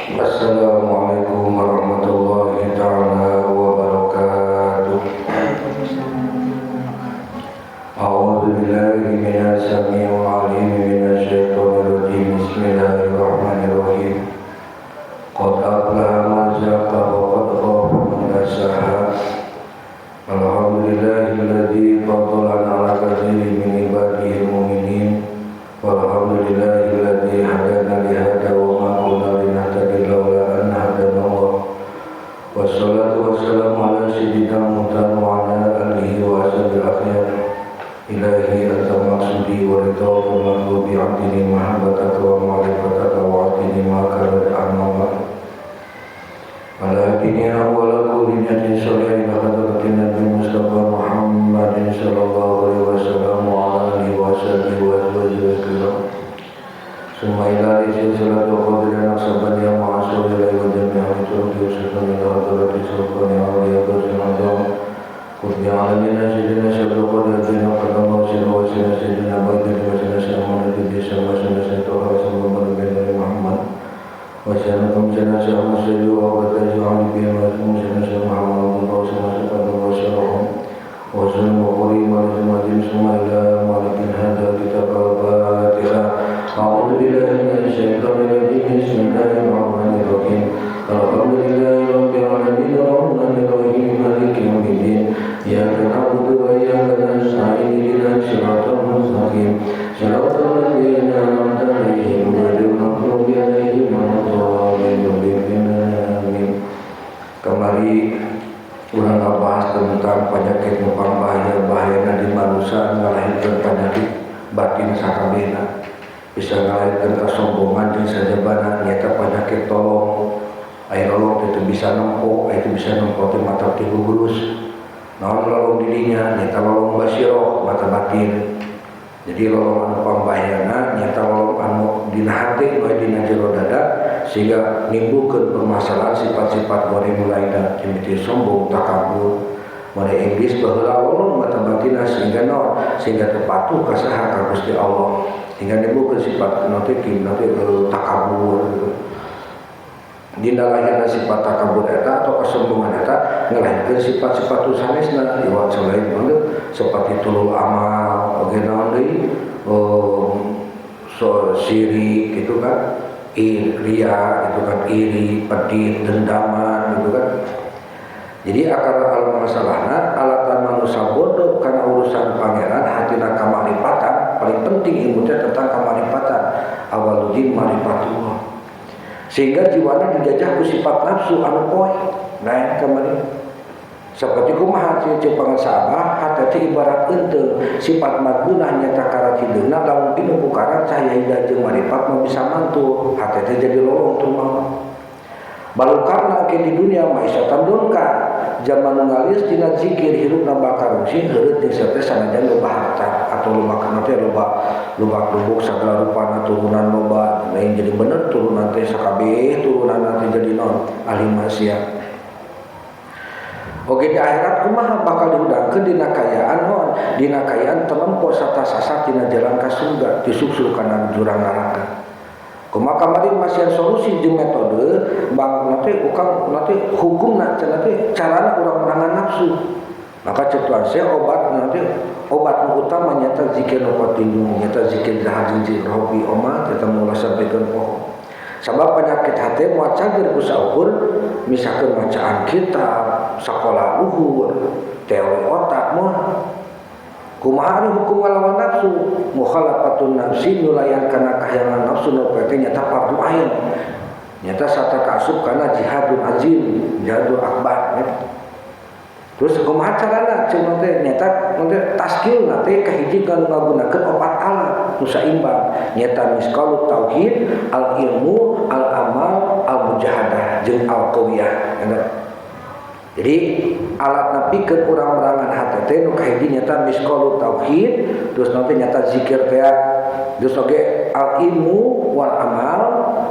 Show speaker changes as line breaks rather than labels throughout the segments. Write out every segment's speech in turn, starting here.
Assalamualaikum warahmatullahi taala wabarakatuh. A'udzu billahi minas samii'il 'aliim minasy syaithanir rajim. Bismillahirrahmanirrahim. Qad aflaha man zakkaha wa qad khaba man dassaha. Alhamdulillahilladzi faddalana 'ala katsirin min ibadihi al-mu'minin. Walhamdulillahilladzi hadana li hadza wa ma kunna linahtadiya laula an hadana Allah. Wassalatu wassalamu ala sayyidina Muhammad wa ala alihi wa ashabihi akhyar. Ilahi anta maqsudi wa ridha wa matlubi abdini mahabbataka wa ma'rifataka wa atini ma kana amama. Ala dunya wa la kulli nabiyyin sallallahu alaihi wa sallam Mustafa Muhammadin sallallahu alaihi wasallam wa ala alihi wa sahbihi wa azwajihi wa kiram. Summa ila silsilatu qadirina sabaniya ma'asuri wa jami'a turuqi wa sallallahu alaihi wa sallam wa azam. Qul ya alamina sayyidina syabdu qadirina qadama wa sirra wa sirra sayyidina baidina wa sirra sayyidina nabi sallallahu alaihi wa sallam wa nabi Muhammad. Wa sallam sirra sayyidina sayyidina wa bataji alibi wa sallam sirra Muhammad wa sallam sirra wa sallam wa sallam wa quri wa sallam summa ila malikin hadha kitab al-Fatihah. A'udzu billahi minasy syaithanir rajim. Bismillahirrahmanirrahim. Alhamdulillahi rabbil alamin arrahmanir rahim maliki yaumiddin. Iyyaka na'budu wa iyyaka nasta'in ihdinas siratal mustaqim. Siratal ladzina an'amta 'alaihim ghairil maghdubi 'alaihim waladdallin. Amin. Kemari urang ngabahas tentang penyakit nu pambahaya-bahayana di manusia ngalahirkeun penyakit batin sakabehna. Bisa ngalahirkeun kasombongan jeung sajabana nyata penyakit tolong. Aya lolong teu bisa nempo, aya teu bisa nempo teh mata teh lurus. Naon lolong didinya nyata lolong basiroh mata batin. Jadi lolong anu pambahayana nyata lolong anu dina hate we dina jero dada sehingga nimbulkeun permasalahan sifat-sifat goreng lainna mimiti sombong, takabur. Mane iblis baheula lolong mata batinna sehingga naon? Sehingga teu patuh ka saha ka Gusti Allah. Sehingga nimbulkeun sifat nanti nanti takabur gitu. Dina lahirna sifat takabur eta atau kesombongan eta ngalahirkeun sifat-sifat sanesna iwat selain banget seperti tulul amal oge naon deui so sirik gitu kan, ria gitu kan, iri, pedit, dendaman gitu kan. Jadi akar al masalahna alatan manusia bodoh karena urusan pangeran hatina kamaripatan. Paling penting ilmu teh tentang kamaripatan, awaluddin marifatullah. Sehingga jiwana dijajah ku sifat nafsu anu poe. Nah, kamari seperti kumaha ceu pangan saabah hate teh ibarat eunteung sifat madmunah nyata karat hideungna lamun pinuh ku karat cahaya hidayah jeung marifat mah bisa mantul hate teh jadi lolong tuh mah. Balukarna ke di dunia maisatan donka zaman ngalis tina zikir hirupna bakal rungsi heureut jeung sate sanajan loba harta atau loba kana teh loba loba lubuk sagala rupana turunan loba lain jadi bener turunan teh sakabeh turunan teh jadi naon ahli maksiat. Oke di akhirat kumaha bakal dihudangkeun dina kayaan naon dina kayaan tenempo sarta sasat dina jalan ka surga disuksul kana jurang neraka. Kumaha kamari masihan solusi jeung metode bang nanti ukang nanti hukumna nanti carana urang merangan nafsu. Maka cetuan saya obat nanti obat utama nyata zikir nu kontinu nyata zikir zahar jeung robi oma eta mula sampaikan poho. Sabab penyakit hati moal cager ku saukur misalkan bacaan kitab sakola luhur teori otak mah. Kumaha ari hukum ngalawan nafsu mukhalafatun nafsi nulayan kana kahayangan nafsu nu teh nyata fardu ain nyata sata kaasup kana jihadun azim jihadul akbar ya. Terus kumaha carana cenah teh nyata teh taskil teh kahiji kana ngagunakeun opat alat nu saimbang nyata miskalut tauhid al ilmu al amal al mujahadah jeung al qawiyah ya. Jadi alat napikeun urang merangan hate teh nu kahiji nyata miskalut tauhid terus nanti nyata zikir teh terus oge al ilmu wal amal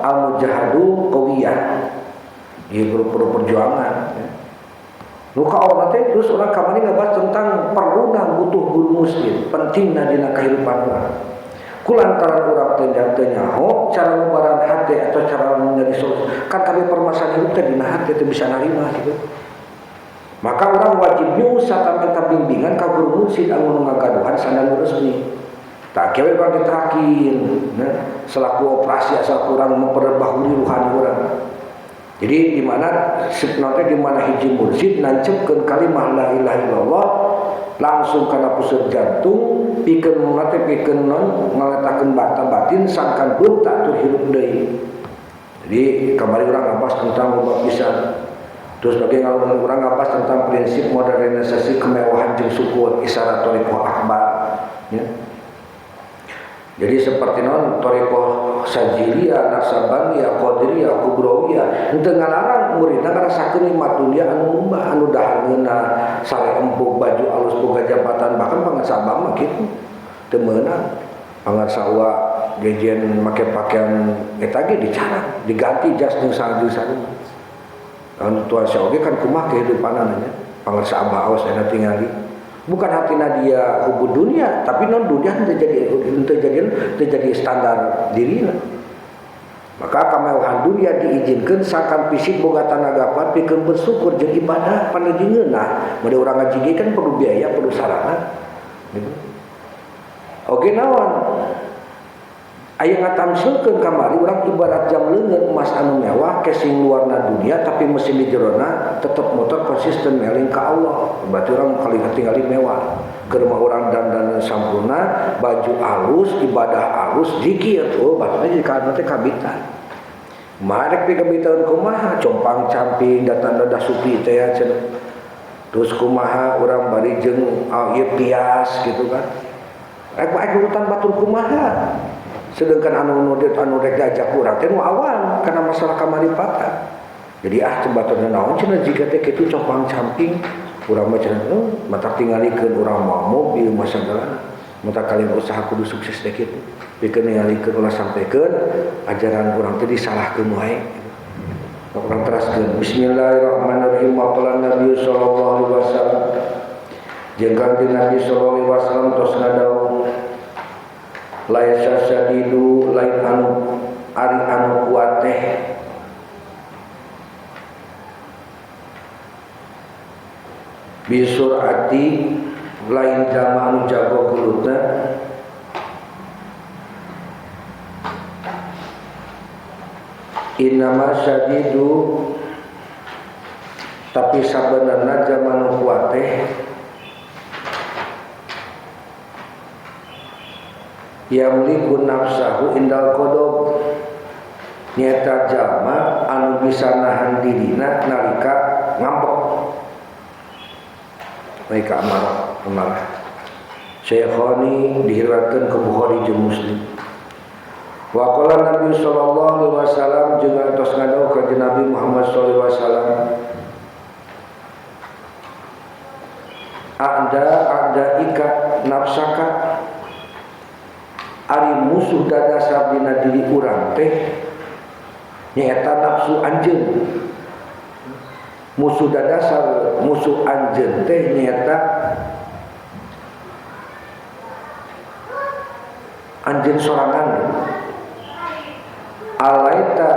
al mujahadu qawiyah ieu perlu perjuangan ya. Nu kaopat teh terus urang kamari ngebahas tentang perluna butuh guru muslim pentingna dina kehidupan urang. Kulantaran urang teh nyaho cara ngubaran hate atau cara menjadi solusi Kan kabeh permasalahan hidup teh dina hati teu bisa narima gitu. Maka orang wajib nyusa minta bimbingan ka guru mursyid anu ngagaduhan sanad resmi. Tak kieu urang diterakin, nah, selaku operasi asal kurang memperbahuri ruhani urang. Jadi di mana nanti di mana hiji mursyid nancepkeun kalimah la ilaha illallah langsung kana pusat jantung pikeun nanti pikeun non ngaletakeun bata batin sangkan beunta tur hirup deui. Jadi kamari urang ngabahas tentang loba pisan. Terus bagi urang ngabahas tentang prinsip modernisasi kemewahan jeung syukur isyarat thariqah akbar ya. Jadi seperti non thariqah Sajiliyah, Naksabaniyah, Qadiriyah, Kubrawiyah henteu ngalarang muridna ngarasakeun nikmat dunia anu mubah, anu dahar ngeunah, sare empuk, baju alus, boga jabatan, bahkan pangarsa abah mah kitu. Teu meunang pangarsa uwa jejen make pakaian eta ge dicarang, diganti jas jeung sarung. Anu tuan sia oge kan kumaha kehidupanana nya. Pangarsa abah awas enak tingali. Bukan hatina dia hubud dunia, tapi non dunia henteu jadi standar dirina. Maka kemewahan dunia diizinkan sangkan fisik boga tanaga kuat pikeun bersyukur jeung ibadah paneji ngeunah. Mun urang ngaji ge kan perlu biaya, perlu sarana. Gitu. Oge naon? Aya ngatamsilkeun kamari urang ibarat jam leungeun emas anu mewah casing luarna dunia tapi mesin di jerona tetep motor konsisten meling ka Allah. Berarti urang kali katingali mewah. Keur mah urang dandan sampurna, baju alus, ibadah alus, zikir. Oh, batina jadi kana teh kabitan. Marek pikabitan kumaha compang camping datang dadah supi teh ya cenah. Terus kumaha urang bari jeung ieu pias gitu kan. Rek bae urutan batur kumaha. Sedangkan anu anu rek diajak urang teh nu awam karena masalah kamaripatan. Jadi ah baturna naon cenah jiga teh kitu compang camping urang mah cenah mata tingalikeun urang mawa mobil mah sagalana. Mata kalian usaha kudu sukses teh kitu. Pikeun ningalikeun ulah sampekeun ajaran urang teh disalahkeun wae. Urang teraskeun bismillahirrahmanirrahim wa qala Nabi sallallahu alaihi wasallam. Jeung kanjeng Nabi sallallahu alaihi wasallam tos ngadawuh laisa sadidu lain anu ari anu kuat teh bisurati lain jalma anu jago gelutna innama sadidu tapi sabenerna jalma anu kuat teh yamliku nafsahu indal qadab nyata jalma anu bisa nahan dirina nalika ngambek nalika amarah Syekhani diriwayatkeun ke Bukhari jeung Muslim. Wa qala Nabi sallallahu alaihi wasallam jeung atos ngadawuh ka Nabi Muhammad sallallahu alaihi wasallam ada ika nafsaka ari musuh dadasar dina diri urang teh nyaeta nafsu anjeun. Musuh dadasar musuh anjeun teh nyaeta anjeun sorangan. Alaita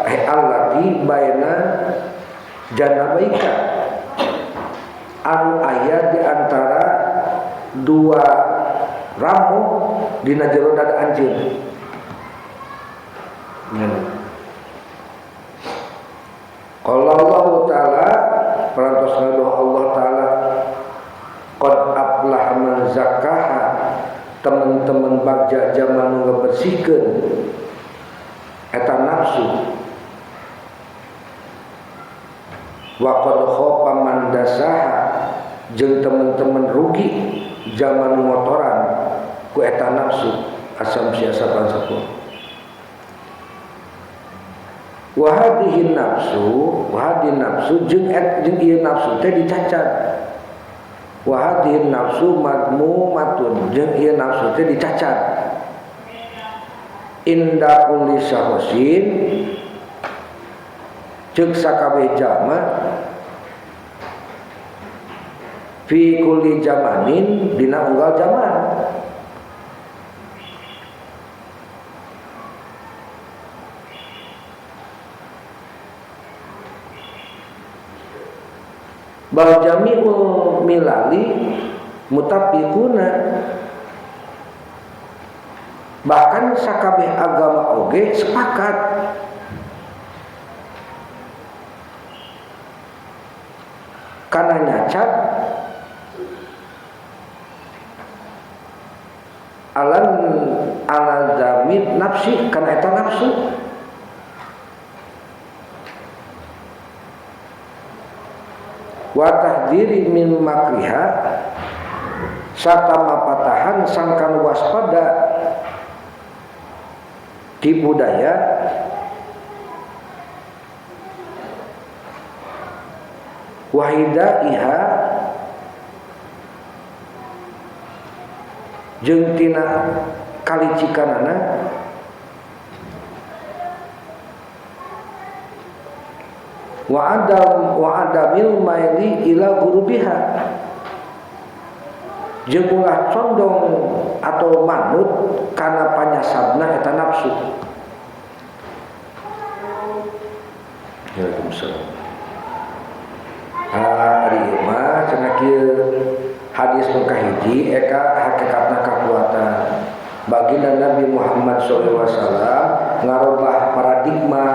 allati baina janabaika anu aya di antara dua ramu dina jero dada anjeun. Qala Allah Ta'ala parantos ngadoh Allah Ta'ala qad aflaha man zakkaha teman-teman bagja zaman ngebersihkeun eta nafsu wa qad khaba man dasaha jeung teman-teman rugi zaman motoran ku eta nafsu asam siasapan sapu. Wa hadhihi nafsu wa hadhihi nafsu jeung ieu nafsu teh dicacat. Wa hadhihi nafsu madmumatun jeung ieu nafsu teh dicacat. Inda kulli syakhsin ceuk sakabeh jalma fi kulli zamanin dina unggal zaman. Bal jami'ul milali mutafiquna, bahkan sakabeh agama oge sepakat kana nyacat alan ala zamid nafsi kana eta nafsu. Wa tahdiri min makriha sarta mapatahan sangkan waspada tipu daya wahidaiha jeung tina kalicikanana wa adam wa adamil maili ila gurubiha jeung ulah condong atau manut kana panyasabna eta nafsu. Waalaikumsalam. Ari mah cenah kieu hadis nu kahiji eka hakikatna kakuatan. Baginda Nabi Muhammad sallallahu alaihi wasallam ngarobah paradigma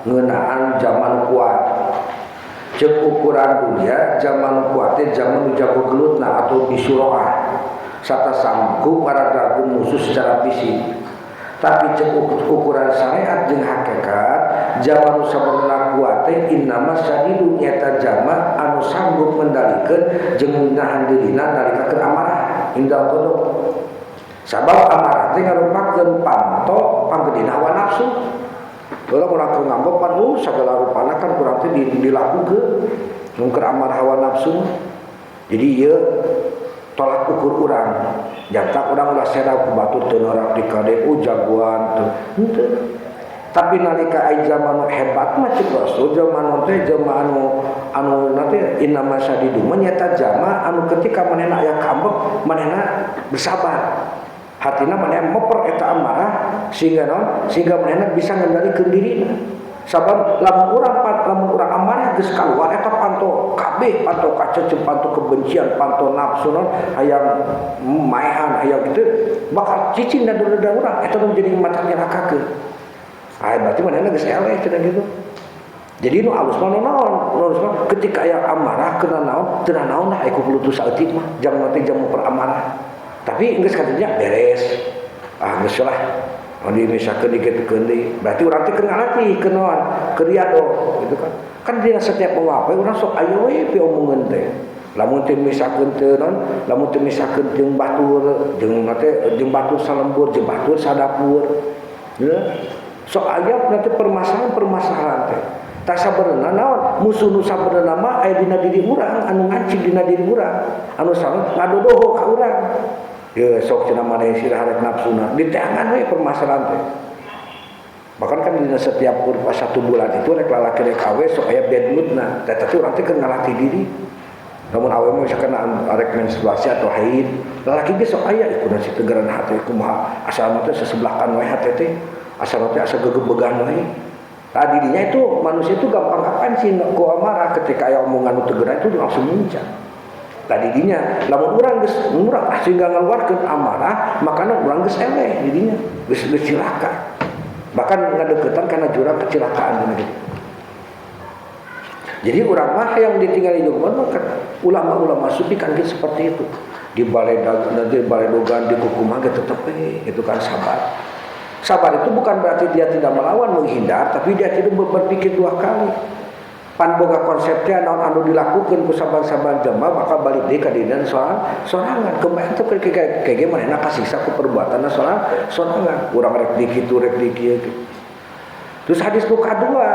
ngeunaan zaman kuat. Ceuk ukuran dunia zaman kuat teh zaman nu jago gelutna atau bisuroah sarta sanggup ngaradragun musuh secara fisik. Tapi ceuk ukuran syariat jeung hakikat zaman nu sabenerna kuat teh innama sadidu nyata jama anu sanggup ngendalikeun jeung nahan dirina nalika keur amarah indah kodok. Sabab amarah teh ngarupakeun panto panggedina hawa nafsu. Kalau urang keur ngambek pan sagala rupana kan kurang teh dilakukeun mun keur amarah hawa nafsu. Jadi ieu tolak ukur urang. Jantak urang ulah sera ku batur teu norak di KDU jagoan teu. Henteu. Tapi nalika aya zaman nu hebat mah cek Rasul zaman teh zaman anu nanti innama sadidu mah nyata jama anu ketika manehna aya kambek manehna bersabar. Hatina manehna meper eta amarah sehingga naon? Sehingga manehna bisa ngendalikeun dirina. Sabab lamun urang amarah geus kaluar eta panto kabeh, panto kacecep, panto kebencian, panto nafsu naon hayang maehan hayang kitu bakal cicing da dulur urang eta nu jadi mata nyerakakeun. Ah berarti manehna geus eleh cenah gitu. Jadi nu alus mah naon? Nu alus mah ketika aya amarah kena naon? Teu naon lah aya kudu saeutik mah jam nanti jam per amarah. Tapi geus kadinya beres. Ah geus lah. Mun dimisahkeun dikitukeun deui. Berarti urang teh keur ngalatih keur naon? Keur riado gitu kan. Kan dina setiap wae urang sok aya we piomongeun teh. Lamun teu misahkeun teu naon? Lamun teu misahkeun jeung batur, jeung teh jeung batur salembur, jeung batur sadapur. Ya. Sok aya nanti permasalahan-permasalahan teh. Tah sabenerna naon? Musuh nu sabenerna mah aya dina diri urang, anu ngancik dina diri urang, anu salah ngadodoho ka urang. Ya sok cenah maneh sirah rek nafsuna diteangan we permasalahan teh. Bahkan kan dina setiap kurva 1 bulan itu rek lalaki rek awe sok aya bad moodna. Tah teh urang teh keur ngalatih diri. Lamun awe mah misalkan arek menstruasi atau haid, lalaki ge sok aya ikunan si tegeran hate kumaha asal mah teh sesebelakan we hate teh. Asal teh asa gegebegan we. Tah dirinya itu manusia itu gampang kapancing ku amarah ketika aya omongan nu tegeran itu langsung muncak. Tadi dinya lamun urang geus murah sehingga ngaluarkeun amarah makana urang geus eleh didinya geus cilaka. Bahkan ngadeukeutan kana jurang kecelakaan dina gitu. Jadi urang mah yang ditinggali jeung mah kan ulama-ulama sufi kan geus seperti itu. Di baledogan di kukumaha ge tetep we gitu kan sabar. Sabar itu bukan berarti dia tidak melawan, menghindar, tapi dia tidak berpikir dua kali. Pan boga konsepnya naon anu dilakukeun ku saban-saban jema bakal balik deui ka dirian sorangan. Kemarin teh kayak manehna kasiksa ku perbuatanna sorangan. Urang rek di kitu rek di kieu. Terus hadis nu kadua,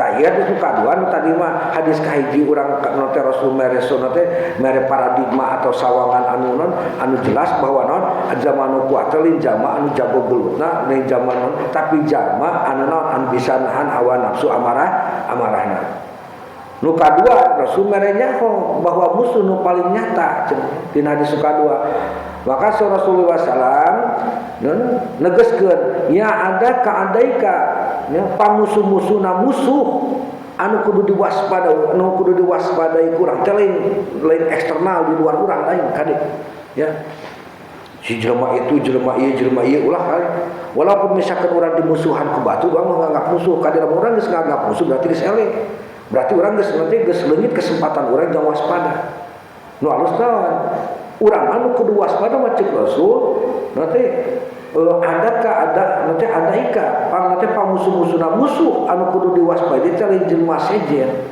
tah ieu hadis nu kadua nu tadi mah hadis kahiji urang nu teh Rasul mere sunah teh mere paradigma atau sawangan anu non anu jelas bahwa non zaman nu kuat teh lain jama anu jago gelutna lain zaman non tapi jama anu naon anu bisa nahan hawa nafsu amarahna. Nu kadua Rasul mere nyaho bahwa musuh nu paling nyata dina hadis nu kadua. Maka Rasulullah sallam negeskeun ya ada kaadaika ya pamusuh-musuhna musuh Anu kudu diwaspadai, anu kudu diwaspadai kurang teh lain eksternal di luar urang lain kade. Ya. Si jelema itu jelema ieu ulah kan. Walaupun misalkan urang dimusuhan ku batu, urang menganggap musuh, kade lamun urang geus nganggap musuh berarti geus eleh. Berarti urang geus nanti geus leungit kesempatan urang jang waspada. Nu alus naon? Urang anu kudu waspada mah ceuk Rasul nanti adakah ada nanti ada ika pang nanti pamusuh-musuhna musuh anu kudu diwaspadai teh lain jelema sejen,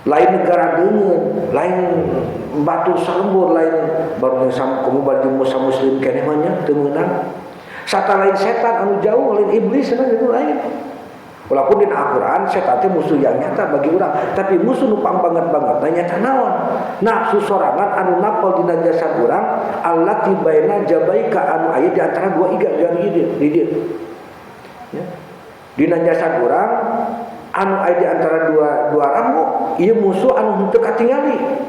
lain negara deungeun, lain batu salembur, lain baru sam komo baju musa muslim keneh mah nya teu meunang. Sata lain setan anu jauh, lain iblis cenah itu lain. Walaupun di Al-Quran setan teh musuh yang nyata bagi urang, tapi musuh nu pangbanget-banget na nyata naon? Nafsu sorangan anu napel dina jasad urang allati baina jabaika anu aya di antara dua iga jari ieu di dieu. Ya. Dina jasad urang anu aya di antara dua rambu, ieu musuh anu henteu katingali.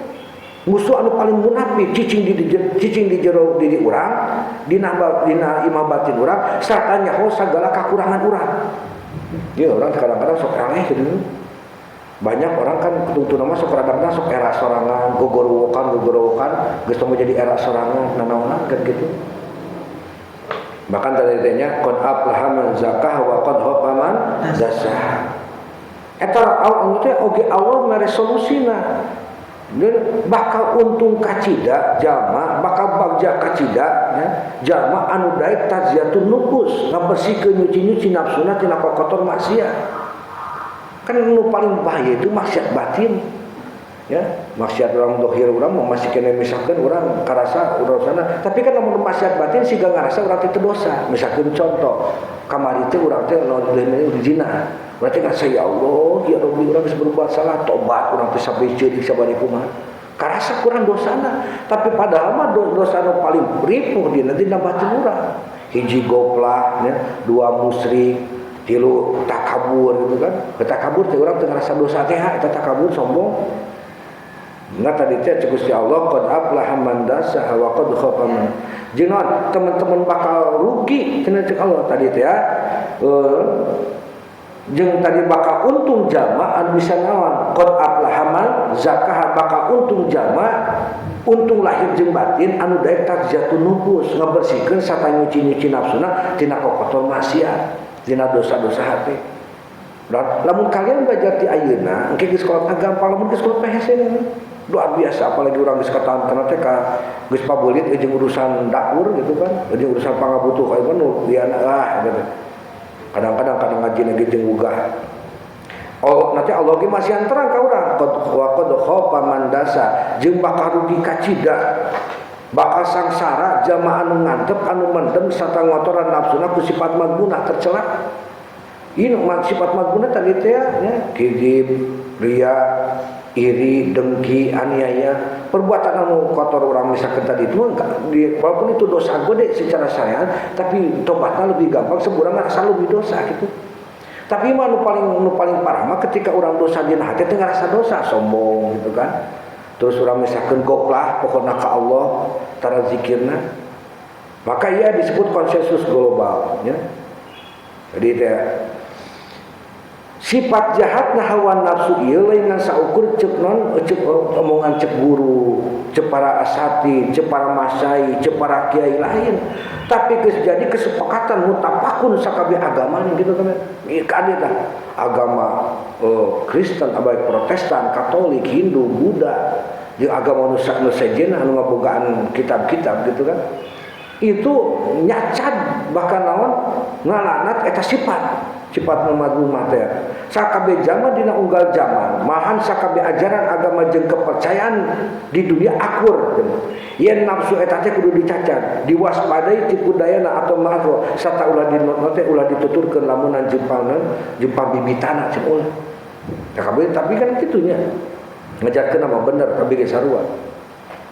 Musuh anu paling munafik cicing di jero diri urang, dina dina imah batin urang, sarta nyaho sagala kakurangan urang. Ya orang kadang-kadang sok aneh gitu. Banyak orang kan ketungtuna mah sok radangna sok era sorangan, gogorowokan, geus mau jadi era sorangan, nanaonan kan gitu. Bahkan tadi tanya qad aflaha man zakah wa qad khaba man dasah. Eta Allah teh oge Allah mere solusina. Dan bakal untung kacida jalma, bakal bagja kacida ya, jalma anu daek tazkiyatun nufus, ngabersihkeun nyuci-nyuci nafsuna tina kotor maksiat. Kan nu paling bahaya itu maksiat batin. Ya, maksiat urang dohir urang mah masih kena misalkan urang karasa urang sana, tapi kan lamun maksiat batin siga ngarasa urang teh dosa. Misalkan contoh, kamari teh urang teh nu zina. Berarti kan saya ya Allah, ya Rabbi urang geus berbuat salah, tobat urang teh sampai ceurik sabari kumaha. Karasa kurang dosana, tapi padahal mah dosa nu paling ripuh dina dina batin urang. Hiji goplah ya, dua musyrik, tilu takabur gitu kan. Takabur teh urang teh ngarasa dosa teh eta takabur sombong. Nah tadi teh cek Gusti Allah qad aflaha man dasaha wa qad khaba man. Jeung teman-teman bakal rugi cenah cek Allah tadi teh ya. Jeung tadi bakal untung jalma anu bisa naon qad aflaha man zakaha bakal untung jalma untung lahir jeung batin anu daek tazkiyatun nufus ngabersihkeun sarta nyuci-nyuci nafsuna tina kokotor maksiat tina dosa-dosa hati. Lamun kalian belajar ti ayeuna engke geus sekolah gampang, lamun geus sekolah hese luar biasa, apalagi urang geus katahan teh ka geus pabelit jeung urusan dapur gitu kan, jeung urusan pangabutuh kayak nu lian ah gitu. Kadang-kadang kadang ngaji lagi jeung ugah. Oh, nanti Allah ge masih terang ka urang qad wa qad khaba man dasa jeung bakal rugi kacida bakal sangsara jamaah anu ngantep anu mendem sarta ngotoran nafsuna ku sifat mazmunah tercela. Ini sifat mazmunah tadi teh ya, kizib, ria, iri, dengki, aniaya, perbuatan anu kotor orang misalkan tadi itu walaupun itu dosa gede secara syariat, tapi tobatnya lebih gampang seburang ngerasa lebih dosa gitu. Tapi mah nu paling parah mah ketika orang dosa dina hati teh ngerasa dosa, sombong gitu kan. Terus orang misalkan goplah pokokna ka Allah tara zikirna. Maka ia disebut konsensus global ya. Jadi teh sifat jahat na hawa nafsu ieu lain ngan saukur ceuk non ceuk omongan ceuk guru, ceuk para asatid, ceuk para masai, ceuk para kiai lain. Tapi geus jadi kesepakatan mutafakun sakabeh agama gitu kan. Ieu kade tah agama Kristen, baik Protestan, Katolik, Hindu, Buddha, jeung agama nu sejenna anu ngabogaan kitab-kitab gitu kan. Itu nyacad bahkan naon ngalanat eta sifat sifat mazmumah teh. Sakabeh zaman dina unggal zaman, malahan sakabeh ajaran agama jeung kepercayaan di dunia akur. Yen nafsu eta teh kudu dicacat, diwaspadai tipu dayana atau makro sarta ulah dinote ulah dituturkeun lamunan jempalna, jempal bibitana cenah ulah. Ya kabeh tapi kan kitu nya. Ngajarkeun mah bener kabeh ge sarua.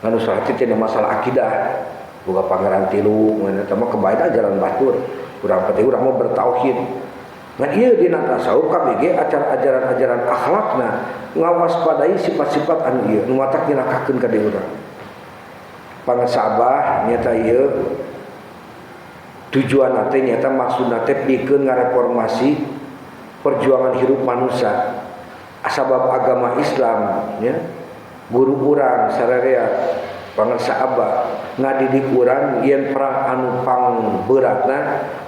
Anu salah teh masalah akidah. Boga pangeran tilu, eta mah kebaik ajaran batur. Urang penting urang mah bertauhid. Ngan ieu dina tasawuf KBG acara ajaran-ajaran akhlakna ngawaspadai sifat-sifat anu ieu nu matak nyilakakeun ka diri urang. Pangasabah nyata ieu tujuan teh nyata maksudna teh pikeun ngareformasi perjuangan hirup manusia. Sabab agama Islam ya guru urang sararea pangersa abah ngadidik urang yen perang anu pangberatna,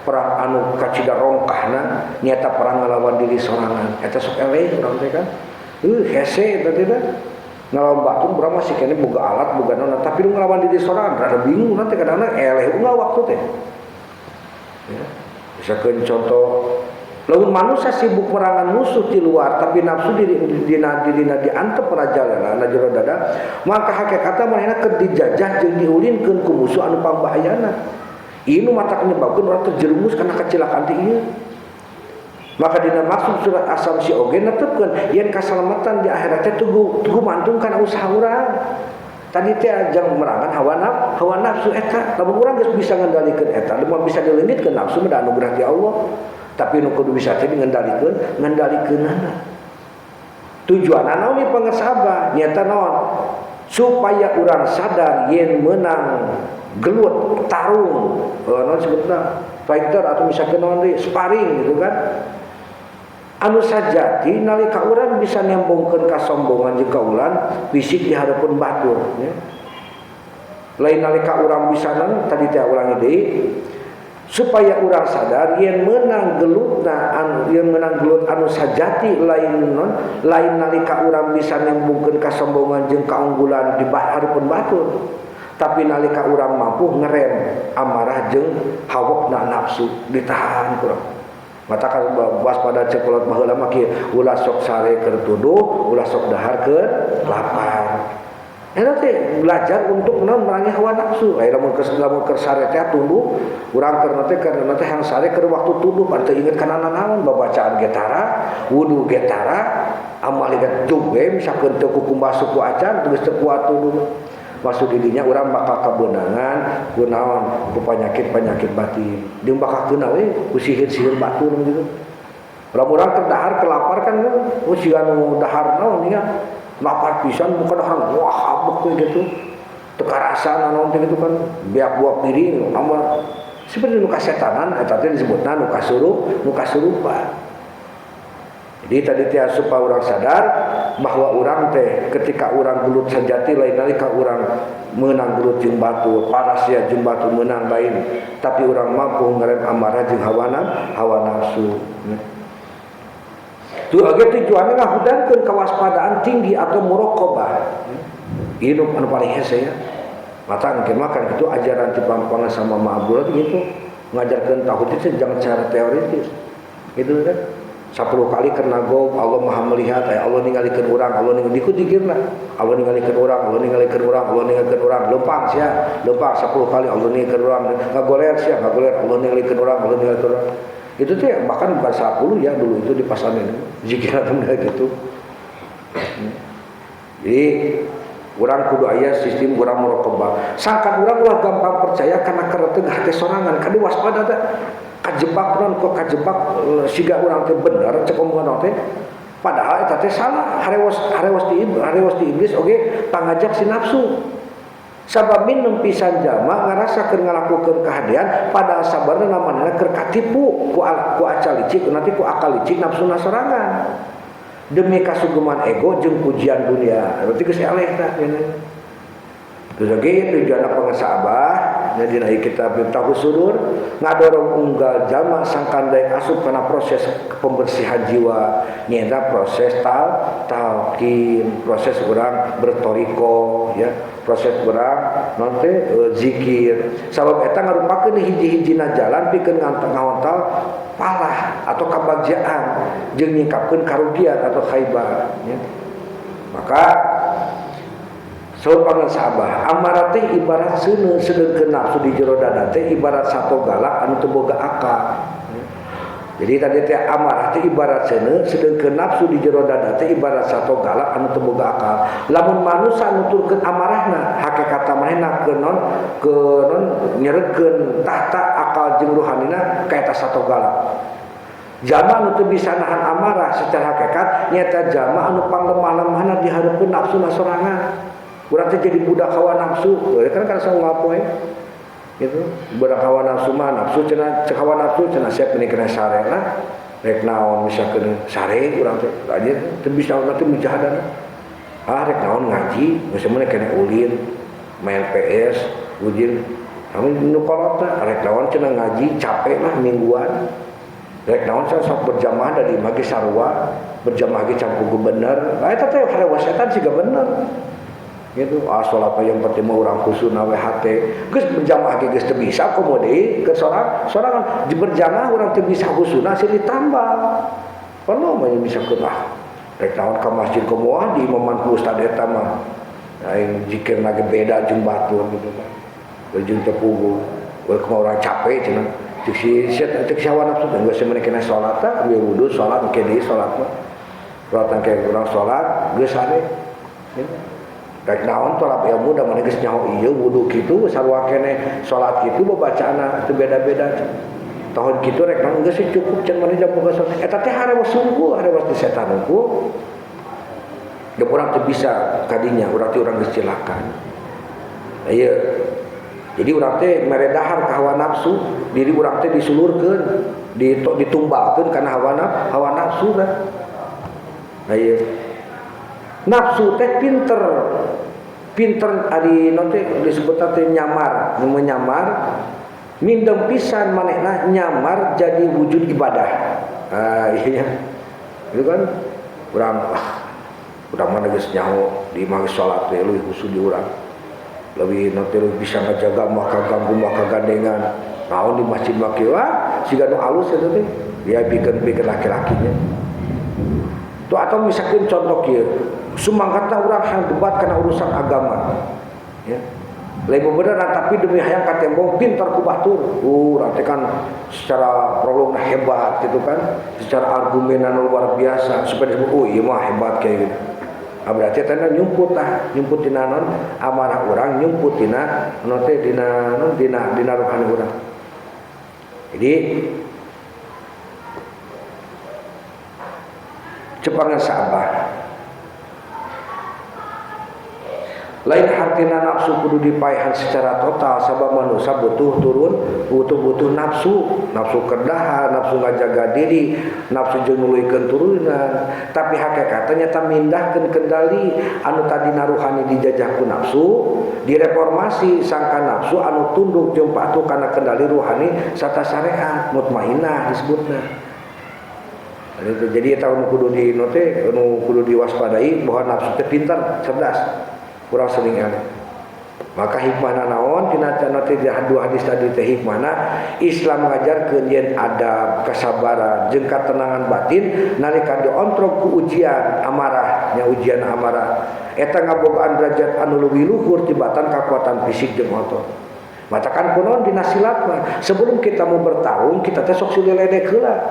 perang anu kacida rongkahna nyata perang ngalawan diri sorangan. Eta sok eleh urang teh kan. Hese eta teh ngalawan batur urang masih keneh boga alat boga naon, tapi nu ngalawan diri sorangan rada bingung nanti kadang-kadang eleh unggal waktu teh. Ya. Misalkan contoh lamun manusia sibuk merangan musuh di luar tapi nafsu diri dina dirina diantep rajalana na jero dada maka hakikatna manehna keur dijajah jeung diulinkeun ku musuh anu pangbahayana. Ieu nu matak nyebabkeun urang terjerumus kana kecelakaan teh ieu. Maka dina maksud surat Asy-Syamsi oge netepkeun yen kasalamatan di akhirat teh gumantung kana usaha urang. Tadi teh ajang merangan hawa nafsu eta. Lamun urang geus bisa ngendalikeun eta, lamun bisa dileungitkeun nafsu mah da anugerah ti Allah. Tapi nu kudu bisa teh ngendalikeunana. Tujuanna naon ieu pangersa abah? Nyata naon? Supaya urang sadar yen menang gelut, tarung, naon sebutna? Fighter atau misalkan naon deui, sparring gitu kan. Anu sajati nalika urang bisa nembongkeun kasombongan jeung kaulan fisik di hareupeun batur ya. Lain nalika urang bisa naon tadi teh ulangi deui supaya urang sadar yen menang gelutna anu yen menang gelut anu sajati lain non lain nalika urang bisa nembungkeun kasombongan jeung kaunggulan di hareupeun batur tapi nalika urang mampu ngerem amarah jeung hawakna nafsu ditahan kurang. Mata kan waspada cekolot baheula mah kieu ulah sok sare keur tuduh ulah sok dahar keur lapar. Eta teh belajar untuk merangi hawa nafsu. Aya lamun keur sare teh tunduh, urang keur teh keur teh hayang sare keur waktu tunduh pan teu inget kana nanaon babacaan ge tara, wudu ge tara, amal ge jug we misalkeun teu kukumbah suku acan geus teu kuat tunduh. Maksud didinya urang bakal kabeunangan ku naon ku penyakit-penyakit batin. Jeung bakal keuna we ku sihir-sihir batur gitu. Lamun urang keur dahar kelapar kan ku siga nu dahar naon nya lapar pisan bukan dahar wah habek we gitu. Teu karasa naon teh gitu kan beak buah piring namun seperti nu kasetanan eta teh disebutna nu kasurup nu kasurupan. Jadi tadi teh supaya urang sadar bahwa urang teh ketika urang gelut sejati lain nalika urang menang gelut jeung batur, parasia jeung batur menang lain, tapi urang mampu ngerem amarah jeung hawa nafsu. Tuh oge tujuanna ngahudangkeun kewaspadaan tinggi atau muraqabah. Hidup anu paling hese ya. Mata engke mah kan kitu ajaran ti pampangan sama Ma Abdullah gitu. Ngajarkeun tauhid itu jangan secara teoritis. Gitu kan. 10 kali kena gog Allah Maha melihat, Allah ningalikeun urang, Allah ningali ikut dikirna. Allah ningalikeun urang, Allah ningalikeun urang, Allah ningalikeun urang. Lempang sia, lempang 10 kali Allah ningalikeun urang, ngagoler sia, ngagoler Allah ningalikeun urang, Allah ningalikeun urang. Itu teh bahkan bukan 10 ya dulu itu di pasar ini. Zikir atau gitu. Jadi urang kudu aya sistem urang muraqabah. Sangkan urang ulah gampang percaya karena kereteg hate sorangan, kadu waspada teh. Kajebak non kok kajebak siga urang teh bener cek omongan teh padahal eta teh salah harewos di iblis oge pangajak si nafsu sabab minum pisan jalma ngarasa keur ngalakukeun kahadean padahal sabarna namanna keur katipu ku acal licik nanti ku akal licik nafsuna sorangan demi kasugeman ego jeung pujian dunia berarti geus eleh tah cenah. Terus lagi tujuan pangersa abah dina kitab Miftahus Sudur ngadorong unggal jalma sangkan daek asup kana proses pembersihan jiwa nyaeta proses talqin proses urang bertoriko ya proses urang naon teh zikir sabab eta ngarupakeun hiji-hijina jalan pikeun ngahontal palah atau kabagjaan jeung nyingkapkeun karugian atau khaibar ya. Maka saur pangersa abah amarah teh ibarat seuneu sedengkeun nafsu di jero dada teh ibarat sato galak anu teu boga akal. Jadi tadi teh amarah teh ibarat seuneu sedengkeun nafsu di jero dada teh ibarat sato galak anu teu boga akal. Lamun manusa nuturkeun amarahna hakikatna manehna keun nyerekeun tahta akal jeung ruhanina ka eta sato galak. Jalma anu teu bisa nahan amarah secara hakikat nyata jalma anu panglemah-lemahna di hareupeun nafsuna sorangan. Urang teh jadi budak hawa nafsu, kan karena saya ngapoe gitu. Budak hawa nafsu mah nafsu cenah cek hawa nafsu cenah siap menikah sarena. Rek naon misalkeun sare urang teh aja teu bisa urang teh mujahadana. Ah rek naon ngaji, geus mun kene ulin main PS, ujin. Kami nu kolotna rek naon cenah ngaji capek lah mingguan. Rek naon sok berjamaah dari magi sarua, berjamaah ge campur bener. Ah eta teh harewas setan siga bener. Gitu, ah salat yang penting mah urang khusuna we hate. Geus berjamaah ge geus teu bisa komo deui ke sorangan berjamaah urang teu bisa khusuna sih ditambah. Perlu mah bisa ke ah rek naon ka masjid komo ah di imaman ku ustad eta mah. Aing zikirna ge beda jeung batur gitu kan. Jeung teu puguh. We kumaha urang capek cenah. Cek si cek si hawa nafsu teh geus meuni kena salat tah, we wudu salat engke deui salat mah. Salat engke urang salat geus sare. Rek naon tolak ilmu da maneh geus nyaho ieu wudu kitu sarua keneh salat kitu babacaanna teu beda-beda. Tahun kitu rek naon geus cukup can maneh jam boga salat. Eta teh harewas sungguh, harewas di setan unggul. Da urang teu bisa kadinya, urang teh urang geus cilaka. Ieu. Jadi urang teh mere dahar ka hawa nafsu, diri urang teh disulurkeun, ditumbalkeun kana hawa nafsu teh. Nah ieu. Nafsu teh pinter. Pinter ari non teh disebut teh nyamar, menyamar mindem pisan manehna nyamar jadi wujud ibadah. Ah iya. Itu kan urang urang mana geus nyaho di imah salat teh leuwih khusyuk di urang. Leuwih non teh bisa ngajaga maka ganggu maka gandengan. Naon di masjid mah kieu ah siga nu alus eta teh. Dia bikin-bikin laki-lakinya. Tuh atau misalkan contoh kieu, sumangkatna urang hayang debat kana urusan agama. Ya. Lain beneran tapi demi hayang katembong pintar ku batur. Urang teh kan secara prologna hebat gitu kan, secara argumenan luar biasa supaya disebut oh ieu mah hebat kayak gitu. Ah berarti teh nyumput tah, nyumput dina non amarah urang, nyumput dina non teh dina non dina dina rohani urang. Jadi cepangan sabar. Lain hartina nafsu kudu dipaehan secara total sabab manusia butuh turun, butuh-butuh nafsu, nafsu kedahan, nafsu ngajaga diri, nafsu jeung nuluykeun turunan. Tapi hakikatnya nyata mindahkeun kendali anu tadina ruhani dijajah ku nafsu, direformasi sangka nafsu anu tunduk jeung patuh kana kendali ruhani sarta syariat mutmainah disebutna. Jadi eta nu kudu di nu teh nu kudu diwaspadai bahwa nafsu teh pintar, cerdas, kurang sering eleh. Maka hikmahna naon tina teh dua hadis tadi teh hikmahna Islam ngajarkeun yen adab, kesabaran jeung katenangan batin nalika diontrog ku ujian amarah, nya ujian amarah. Eta ngabogaan derajat anu leuwih luhur tibatan kakuatan fisik jeung otot. Matakan kunaon dina silat mah sebelum kita mau bertarung kita teh sok silih ledek heula.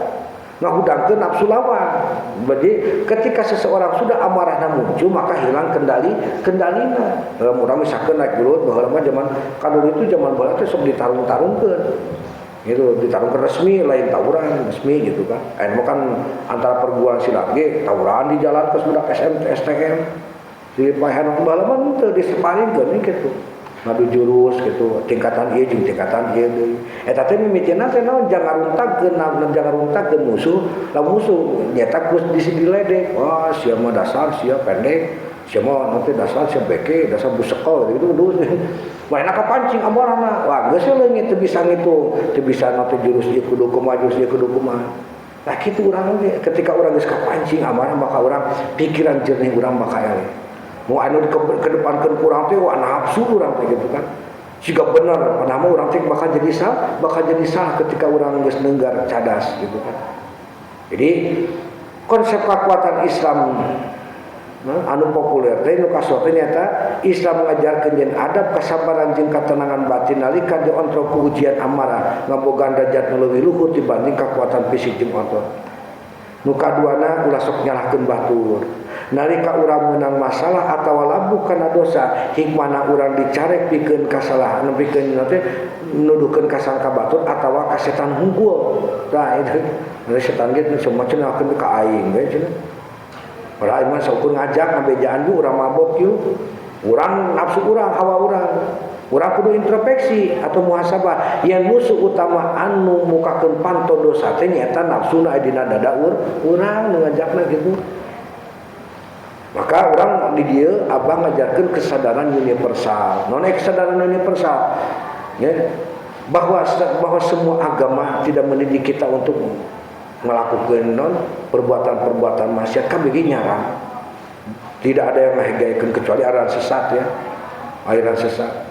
Ngahudangkeun nafsu lawan. Jadi ketika seseorang sudah amarahna muncul maka hilang kendalina. Dalam urang misalkan naik gelut baheula mah zaman kadul itu zaman baheula teh sok ditarung-tarungkeun. Gitu, ditarungkeun resmi lain tawuran resmi gitu kan. Aya mah kan antara perguruan silat ge tawuran di jalan ke budak SMT STM. Di paehan baheula mah teu diseparingkeun gitu. Ngadu jurus gitu, tingkatan ieu jeung tingkatan ieu deui. Eta teh mimitina teh naon jangan runtagkeun, jangan runtagkeun musuh, lah musuh nyata geus diledek. Wah, sia mah dasar, sia pendek, sia mah nanti dasar sia beke, dasar busekol gitu gitu. Wah, enak kapancing amarahna. Wah, geus leungit teu bisa ngitung, teu bisa nanti jurus ieu kudu kumaha, jurus ieu kudu kumaha. Nah, kitu urang oge ketika urang geus kapancing amarah maka urang pikiran jernih urang maka eleh. Mau anu kedepankeun kurang teh wah nafsu urang teh gitu kan. Jika benar padahal mah urang teh bakal jadi salah ketika urang geus nenggar cadas gitu kan. Jadi konsep kekuatan Islam anu populer teh nu kasote nyata Islam ngajarkeun yen adab kasabaran jeung katenangan batin nalika diontrog ku ujian amarah ngabogaan derajat nu leuwih luhur dibanding kekuatan fisik jeung otot. Nu kaduana ulah sok nyalahkeun batur. Nalika urang meunang masalah atawa labuh kana dosa, hikmahna urang dicarek pikeun kasalahan, pikeun teh nuduhkeun kasangka batur atawa ka setan hungkul. Tah itu setan ge semua cenah ka aing we cenah. Padahal aing mah saukur ngajak ngabejaan ju urang mabok ju. Urang nafsu urang, hawa urang. Urang kudu introspeksi atau muhasabah. Yang musuh utama anu mukakeun panto dosa teh nyaeta nafsuna aya dina dada urang nu ngajakna gitu. Maka urang di dieu abah ngajarkeun kesadaran universal. Naon kesadaran universal? Ya, bahwa semua agama tidak mendidik kita untuk melakukan non perbuatan-perbuatan maksiat kan begini nyarang. Tidak ada yang ngahegaikeun kecuali aliran sesat ya. Aliran sesat.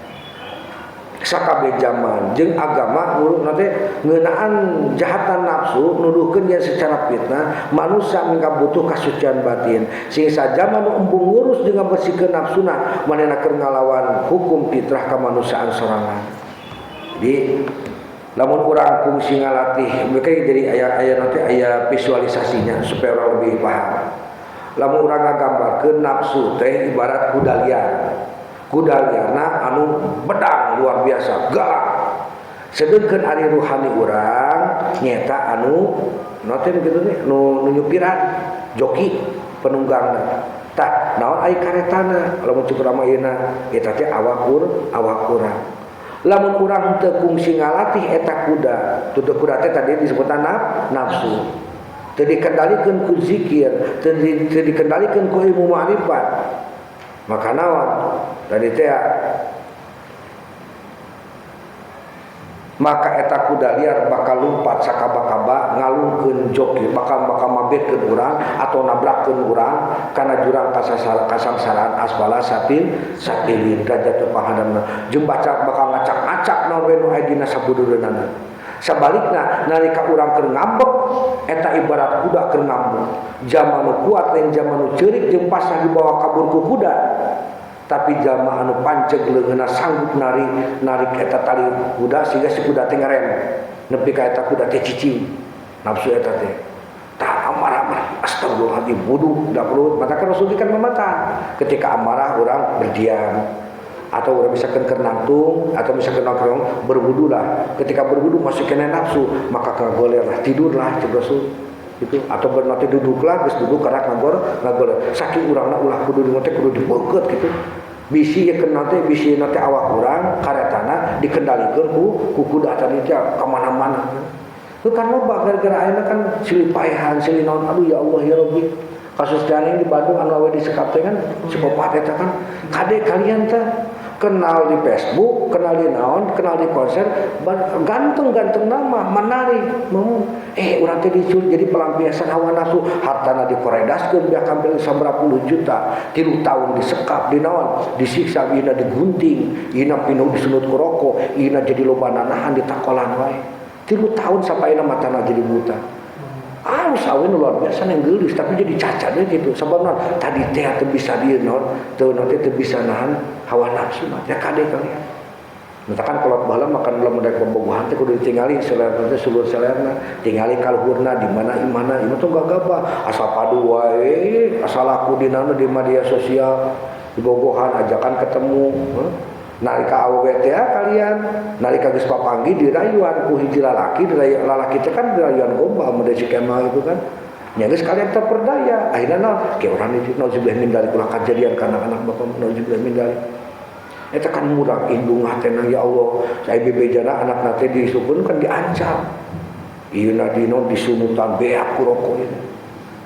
Sakabeh zaman jeung agama urut nanti ngeunaan jahatan nafsu nuduhkeun dia secara fitnah manusia mingka butuh kasucian batin sing saja nu embung ngurus dengan bersihkeun nafsuna manehna keur ngalawan hukum fitrah kamanusiaan sorangan. Jadi lamun urang fungsi ngalatih mereka jadi aya nanti aya visualisasinya supaya orang lebih paham. Lamun urang ngagambarkeun nafsu teh ibarat kuda liar. Kuda liarna anu bedang luar biasa galak. Sedengkeun ari ruhani urang nyeta anu note kitu nih nu nyupiran joki penunggangna. Tah naon ai karetana lamun cukur ama ayeuna eta teh awak urang. Lamun urang teu kungsi ngalatih eta kuda, tutur kuda teh tadi disebutna nafsu. Teu dikendalikeun ku zikir, teu dikendalikeun ku ilmu ma'rifat. Maka naon tadi teh maka eta kuda liar bakal lumpat sakaba-kaba ngalungkeun joki bakal mabetkeun urang atau nabrakkeun urang kana jurang kasangsaraan asfala safil safilin derajat pahadamna jeung baca bakal ngacak-ngacak naon we nu aya dina sabudureunana. Sabalikna nalika urang keur ngambek eta ibarat kuda keur ngambek jalma nu kuat lain jalma nu ceurik jeung pasah dibawa kabur ku kuda tapi jalma anu panceg leungeunna sanggup narik eta tali kuda sehingga si kuda teh ngerem nepi ka eta kuda teh cicing nafsu eta teh tah amarah astagfirullahaladzim wudu da perlu maka kan Rasul kan memata ketika amarah urang berdiam atau orang bisa keur nangtung atau bisa keur nongkrong berwudulah ketika berwudu masih kena nafsu maka kagolerlah tidurlah cek Rasul gitu atau berarti duduklah geus duduk karena ngagoler saking urangna ulah kudu teh kudu dibeukeut gitu bisi ye kena teh bisi na teh awak urang karetana dikendalikeun ku kuda tadi teh ka mana-mana heuh kan loba gara-gara ayeuna kan silih paehan silih naon aduh ya Allah ya Rabbi kasus janing di Bandung anu awe disekap teh kan psikopat eta kan kade kalian teh kenal di Facebook, kenal di naon, kenal di konser, ganteng-ganteng nama, menarik, mau urang teh dicuri jadi pelampiasan hawa nafsu, hartana dikoredaskeun biar hampir sabaraha puluh juta, 3 tahun disekap di naon, disiksa, ina digunting, ina pinuh disunut ku rokok, ina jadi loba nanahan ditakolan wae. 3 tahun sampai ina matana jadi buta. Alus awe nu luar biasa yang geulis tapi jadi cacat we gitu. Sabab naon? Tadi teh teu bisa dieu naon, teu naon teh teu bisa nahan hawa nafsu mah. Ya kade kalian. Mentakan kolot baheula makan lamun rek bobogohan teh kudu ditingali selerna teh sulur selerna, tingali kaluhurna di mana imana, ieu teh gagabah asal padu wae, asal laku di naon di media sosial, di bobogohan ajakan ketemu. Nalika awewe teh kalian nalika geus papanggih dirayuan ku hiji lalaki dirayu lalaki teh kan dirayuan gombal mun si Kemal itu kan nya geus kalian terperdaya akhirna naon ke urang itu nauzubillah min dzalik ulah kajadian kana anak bapak nauzubillah min dzalik eta kan murah indung hatena ya Allah saya bebejana anakna teh disukun kan diancam ieu na dino disunutan beak ku rokok ieu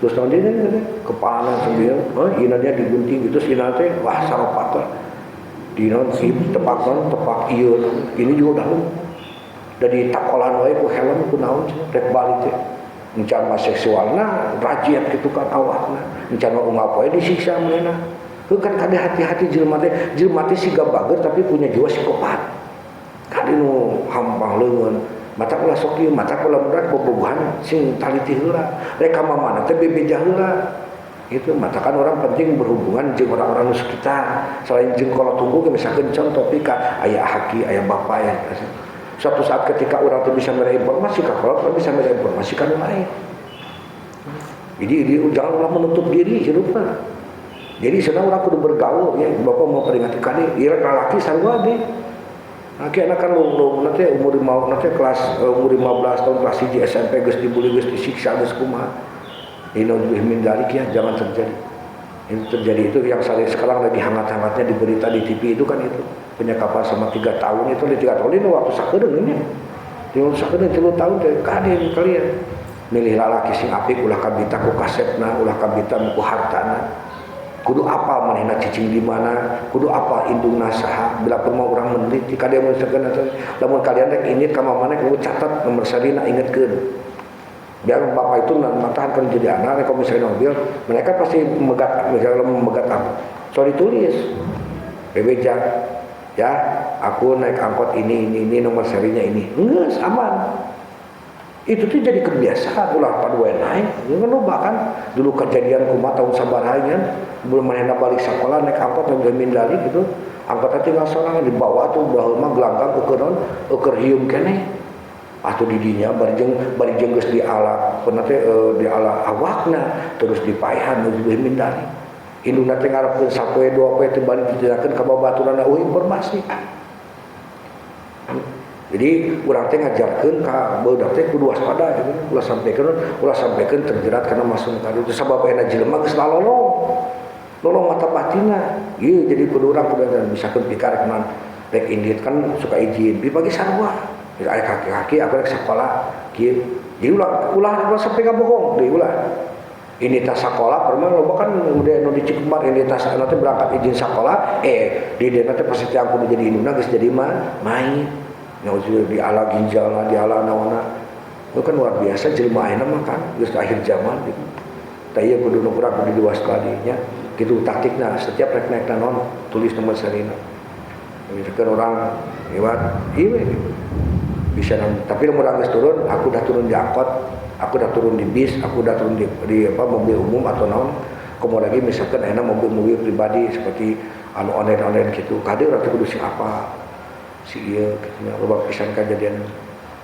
terus naon deui kepala sambil heuh ieu dia digunting terus ieu teh wah saropat di non si tepak non tepak ieu ini juga udah dari takolan wae ku helm ku naon rek balik teh encan mah seksualna rajiat kitu kan awakna encan mah unggal poe disiksa manehna heuh kan kade hati-hati jelema teh siga bager tapi punya jiwa psikopat kade nu hampang leungeun mata ulah sok ieu mata ulah berat bobogohan sing taliti heula rek ka mamana teh bebeja heula itu matakan orang penting berhubungan jeung orang-orang sekitar selain jeung kolot tunggu misalkan contoh pika ayah haki ayah bapak ya suatu saat ketika orang tuh bisa menerima informasi ka kolot orang bisa menerima informasi ka nu lain jadi jangan ulah menutup diri hidupna jadi senang orang kudu bergaul ya bapak mau peringati kade ieu lalaki sarua deui laki anak kan lu nanti umur nanti kelas umur 15 tahun kelas 1 SMP geus dibully geus disiksa geus kumaha. Ini min dzalik ya jangan terjadi. Itu terjadi itu yang saya sekarang lagi hangat-hangatnya di berita di TV itu kan itu penyekapan sama 3 tahun itu di 3 tahun ini waktu sakedeung ini. Di waktu sakedeung 3 tahun teh kade kalian. Milih lalaki sing apik ulah kabita ku kasepna, ulah kabita ku hartana. Kudu apal manehna cicing di mana, kudu apal indungna saha, bila perlu urang meneliti kade mun sakedeung lamun kalian rek indit ka mamana kudu catat nomor sarina ingetkeun. Biar bapak itu matahan kan jadi anak, kalau misalnya mobil, mereka pasti megat, misalnya memegat apa, so ditulis, bebeja, ya, aku naik angkot ini nomor serinya ini, enggak, aman. Itu tuh jadi kebiasaan, ulah padua naik, kan bahkan dulu kejadian kumaha tahun sabaraha belum manehna balik sekolah naik angkot udah mindali gitu, angkotnya tinggal sorangan dibawa tuh baheula mah gelanggang ukur naon, ukur hium keneh. Atau didinya bari jeung geus diala pernah teh diala awakna terus dipaehan nu mindari indungna teh ngarepkeun sapoe dua poe teh balik dijelaskeun ka babaturanna eueuh informasi. Jadi urang teh ngajarkeun ka barudak teh kudu waspada gitu, ulah sampikeun terjerat kana masuk ka ditu sabab ayeuna jelema geus lalolong lolong mata batinna. Ieu jadi kudu urang kudu misalkeun pikarek man rek indit kan suka izin bi pagi sarua aya kaki-kaki aku rek sekolah kieu. Jadi ulah sampai ngabohong deui ulah. Ini tas sekolah permen loba kan udah nu di Cikembar ini tas nanti berangkat izin sekolah di dieu teh pasti teh aku jadi indungna geus jadi mah main. Nya di ala ginjalna di ala naonna. Itu kan luar biasa jelema ayeuna mah kan geus akhir zaman gitu. Tah ieu kudu nu kurang kudu diwaspadi nya. Kitu taktikna setiap rek naik naon tulis nomor sarina. Misalkan orang lewat ieu gitu. Bisa tapi lamun geus turun, aku udah turun di angkot, aku udah turun di bis, aku udah turun di apa mobil umum atau naon. Komo lagi misalkan enak mobil-mobil pribadi seperti anu online-online gitu. Kade urang teh kudu si apa? Si ieu kitu nya loba pisan kajadian.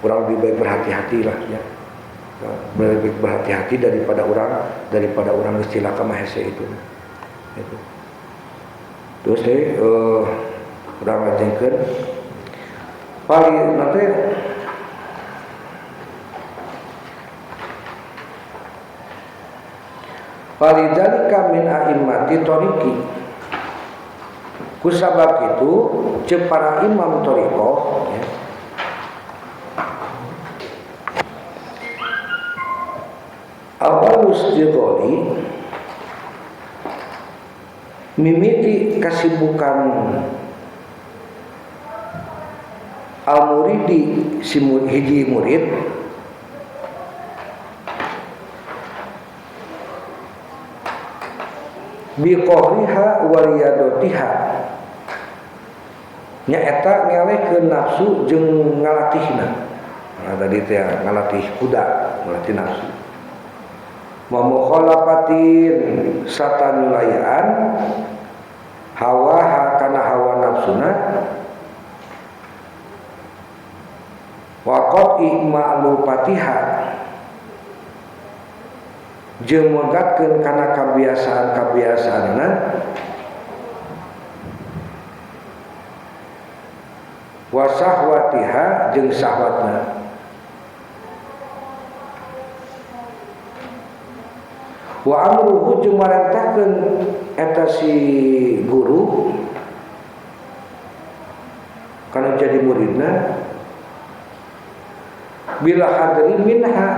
Urang lebih baik berhati-hati lah ya. Lebih baik berhati-hati daripada orang geus cilaka mah hese itu. Gitu. Terus teh urang lajengkeun paling nanti Walidzalika min a'immati thariqi. Kusabab itu ceuk para imam thariqah ya. Awal istigholi mimiti kasibukan al muridi si hiji murid biqahriha wa riyadotiha nyaeta ngelehkeun nafsu jeung ngalatihna. Nah tadi teh ngalatih kuda, ngalatih nafsu. Wa mukhalafatin satanulayaan hawa kana hawa nafsuna wa qat'i ma'lufatiha jeung megatkeun kana kabiasaan-kabiasaanna wa sahwatiha jeung sahwatna. Wa amruhu jeung marentahkeun eta si guru kana jadi muridna bila hadri minha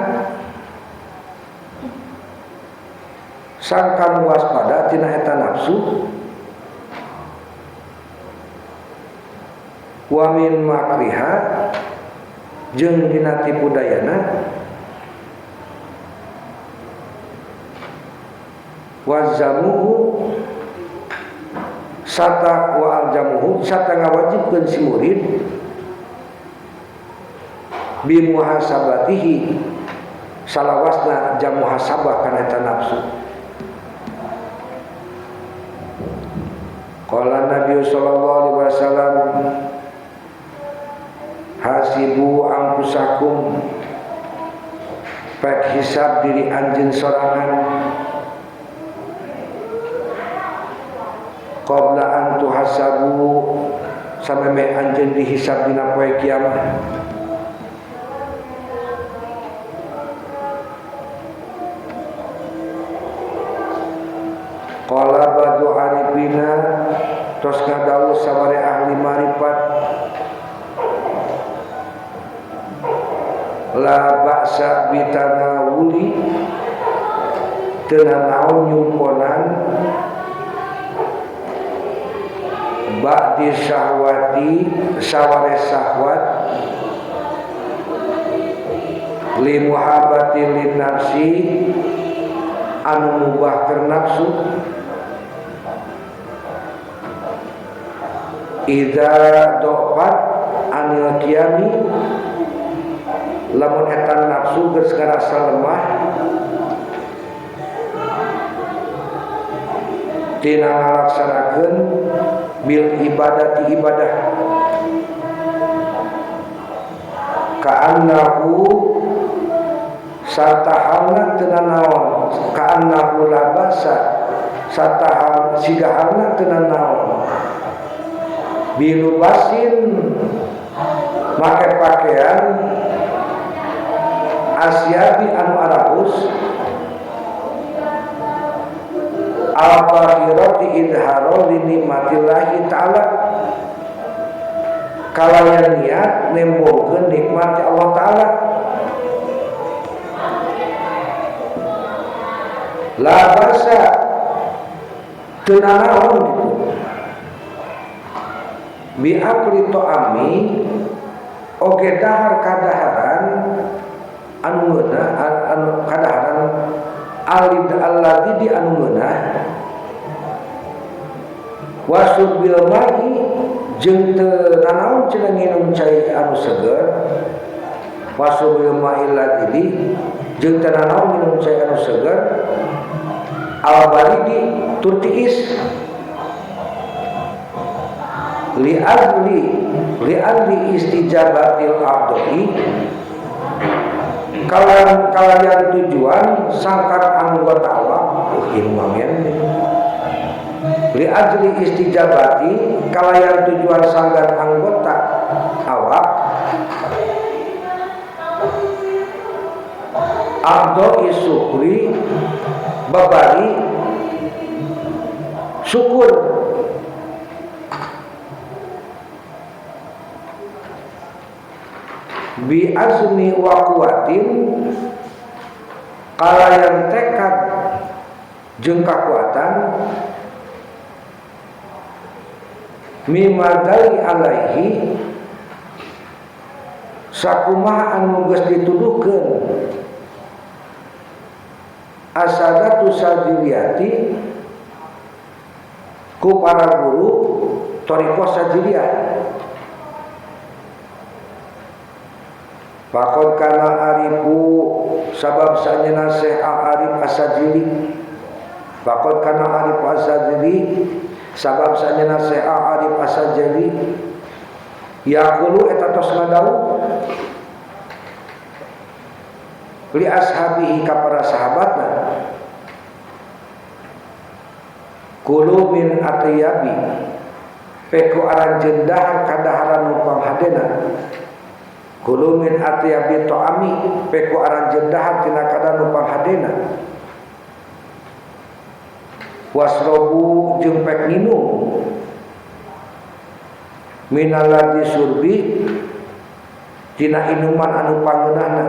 sangkan waspada tina eta nafsu wa min makriha jeung dina tipu dayana wa zamuhu sata wa aljamuhu sata ngawajibkeun si murid bi muhasabatihi salawasna jam muhasabah kana eta nafsu. Qala Nabi sallallahu alaihi wasallam hasibu anfusakum, pek hisab diri anjeun sorangan qabla an tuhasabu sameme anjeun dihisab dina poe kiamat. Qala ba'du arifina tos ngadawuh saware ahli marifat la ba'sa bitanawuli teu nanaon nyumponan ba'di syahwati saware syahwat li muhabbati lin nafsi anu mubah keur nafsu idza do'fat anil qiyami lamun eta nafsu geus ngarasa lemah tina ngalaksanakeun bil ibadati ibadah ka'annahu satahalna teu nanaon ka'annahu la basa satahal sigahalna teu nanaon bilubasin make pakaian asyabi anu arahus al-bakhirati idharo li nikmatillahi ta'ala kalayan niat nembongkeun nikmat Allah ta'ala la basa teu nanaon gitu bi akli ta'ami oge dahar kadaharan anu ngeunah anu kadaharan alid alladzi di anu ngeunah wasur bil ma'i jeung teu nanaon cenah nginum cai anu seger wasur bil ma'i alladzi jeung teu nanaon nginum cai anu seger al baridi tur tiis li adli istijabatil abdi kalayan tujuan sangkat anggota awak li adli istijabati kalayan tujuan sangkat anggota awak abdo isukri babari syukur bi azmi wa quwatin kalayan tekad jeung kakuatan mimadai alaihi sakumaha anu geus dituduhkeun asadatu sajiliyati ku para guru thariqah sajiliyah. Faqad kana arifu sabab sanyana Syekh Arif As-Sajili. Faqad kana Arif As-Sajili sabab sanyana Syekh Arif As-Sajili yaqulu eta tos ngadawuh li ashabihi ka para sahabatna kulu min atyabi peku aranjeun dahar kadaharan nu panghadena kulu min atyabi ta'ami peku aranjeun dahar tina kadar nu panghadena wasrobu jeung pek minum minalladzi surbi tina inuman anu pangeunahna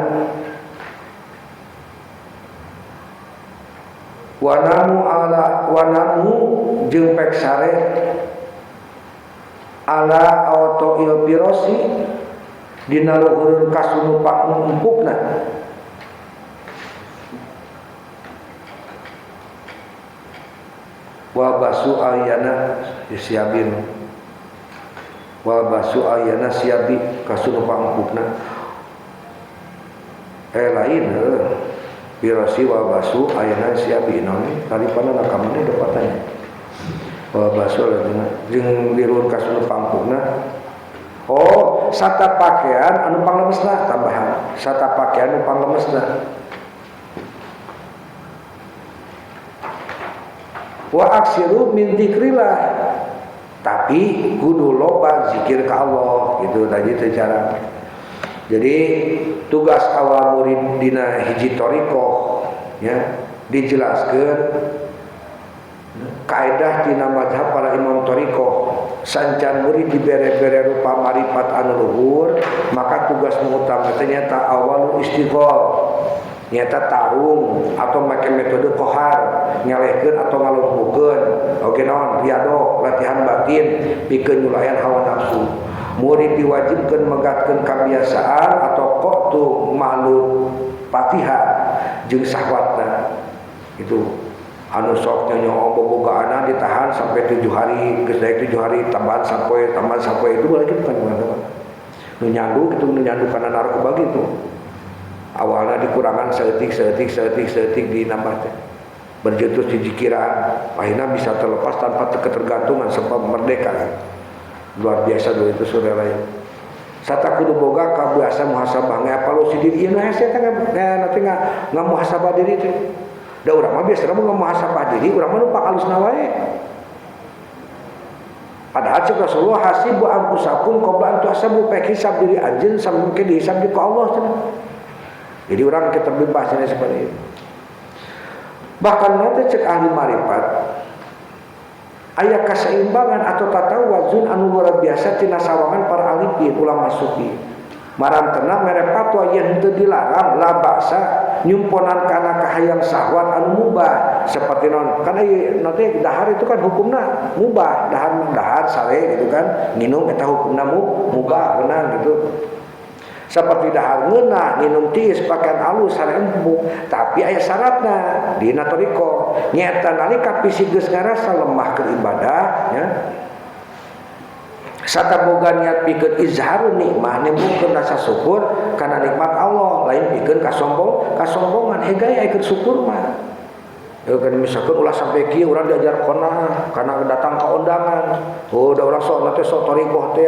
wanamu ala wanamu jeung pek sare ala auto il pirosi dina luhureun kasunu pakmu empukna wa basu ayana siabin wa basu ayana siabi kasunu pangempukna lain pirosi wa basu ayana siabi naon taripana nakamane dapatanya wa basu jeung diluhur kasunu pangempukna. Oh, sata pakaian anu panglemesna tambahan. Sata pakaian anu panglemesna. Wa aksiru min dzikrillah. Tapi kudu loba zikir ka Allah gitu tadi teh cara. Jadi tugas awal murid dina hiji thariqah ya dijelaskeun Kaedah tina mazhab para imam thariqah sancan murid dibere-bere rupa marifat anu luhur maka tugas utama teh nyaeta awalul istighol nyaeta tarung atau make metode kohar ngalehkeun atau ngalumpuhkeun oge naon riadoh latihan batin pikeun nyulayan hawa nafsu murid diwajibkeun megatkeun kabiasaan atau qatu malu patiha jeung syahwatna itu anu sok nyonya bobogaana ditahan sampai 7 hari geus daek 7 hari tambahan sapoe itu lagi bukan teman-teman nu nyandu gitu nu nyandu kana narkoba gitu awalnya dikurangan saeutik saeutik saeutik saeutik dinambah teh berjetus di jikiran akhirnya bisa terlepas tanpa ketergantungan sampai merdeka luar biasa dulu itu surah lain sata kudu boga kabiasa muhasabah ngaevaluasi diri ieu nu hese teh nanti ngamuhasabah diri teh. Da urang mah biasana mun ngamuhasabah diri urang mah nu pakalusna wae. Padahal cek Rasulullah hasibu anfusakum qabla an tuhasabu pek hisab diri anjeun sampai dihisab di ku Allah cenah. Jadi urang kita bebas cenah seperti itu. Bahkan nanti cek ahli marifat aya kaseimbangan atau tatawazun anu luar biasa tina sawangan para alipin ulama sufi. Marantena mere fatwa yen henteu dilarang la basa nyumponan kana kahayang syahwat anu mubah seperti non kan ieu nanti dahar itu kan hukumna mubah dahar dahar sare gitu kan minum eta hukumna mubah beunang gitu seperti dahar ngeunah minum tiis pakaian alus sare empuk tapi aya syaratna dina thariqah nyaeta nalika fisik geus ngarasa lemah keur ibadah nya sata boga niat pikeun izharun nikmah nimbulkeun rasa syukur kana nikmat Allah lain pikeun kasombongan hegaya keur syukur mah ya kan misalkan ulah sampai kieu urang diajar qanaah kana datang ka undangan oh da urang sok teh sok thariqah teh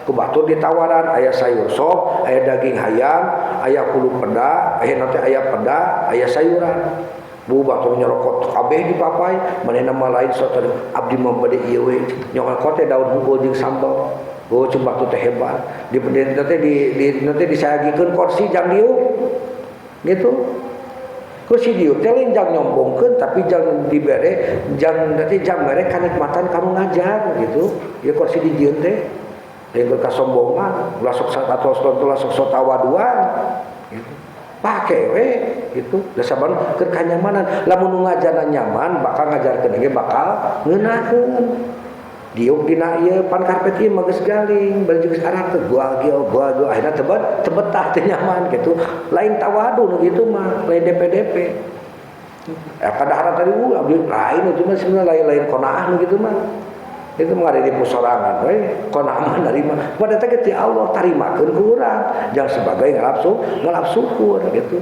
ku batur ditawaran aya sayur sop aya daging hayam aya hulu peda aya nanti aya peda aya sayuran bu batur nyerokot kabeh dipapai manehna mah lain sok abdi mah bade ieu we nyokot teh daun hungkul jeung sambal oh cuma batur teh hebat di nanti di nanti disayagikeun kursi jang diuk gitu kursi diuk teh lain jang nyombongkeun tapi jang dibere jang nanti jang mere kanikmatan kamu ngajar gitu ya kursi dijieun teh lain kasombongan ulah sok atos ulah sok sok tawaduan gitu pake we gitu da saban keur kanyamanan lamun nu ngajarna nyaman bakal ngajarkeun ge bakal ngeunaheun diuk dina ieu pan karpet ieu mah geus galing bari geus arah teh gua gio akhirna tebet tebetah teh nyaman gitu lain tawadu nu kitu mah lain DPDP padahal tadi abdi lain itu mah sebenarnya lain-lain qanaah nu kitu mah itu mah di pusorangan we qanaah mah narima pada teh ti Allah tarimakeun ku urang jang sebagai ngalap syukur gitu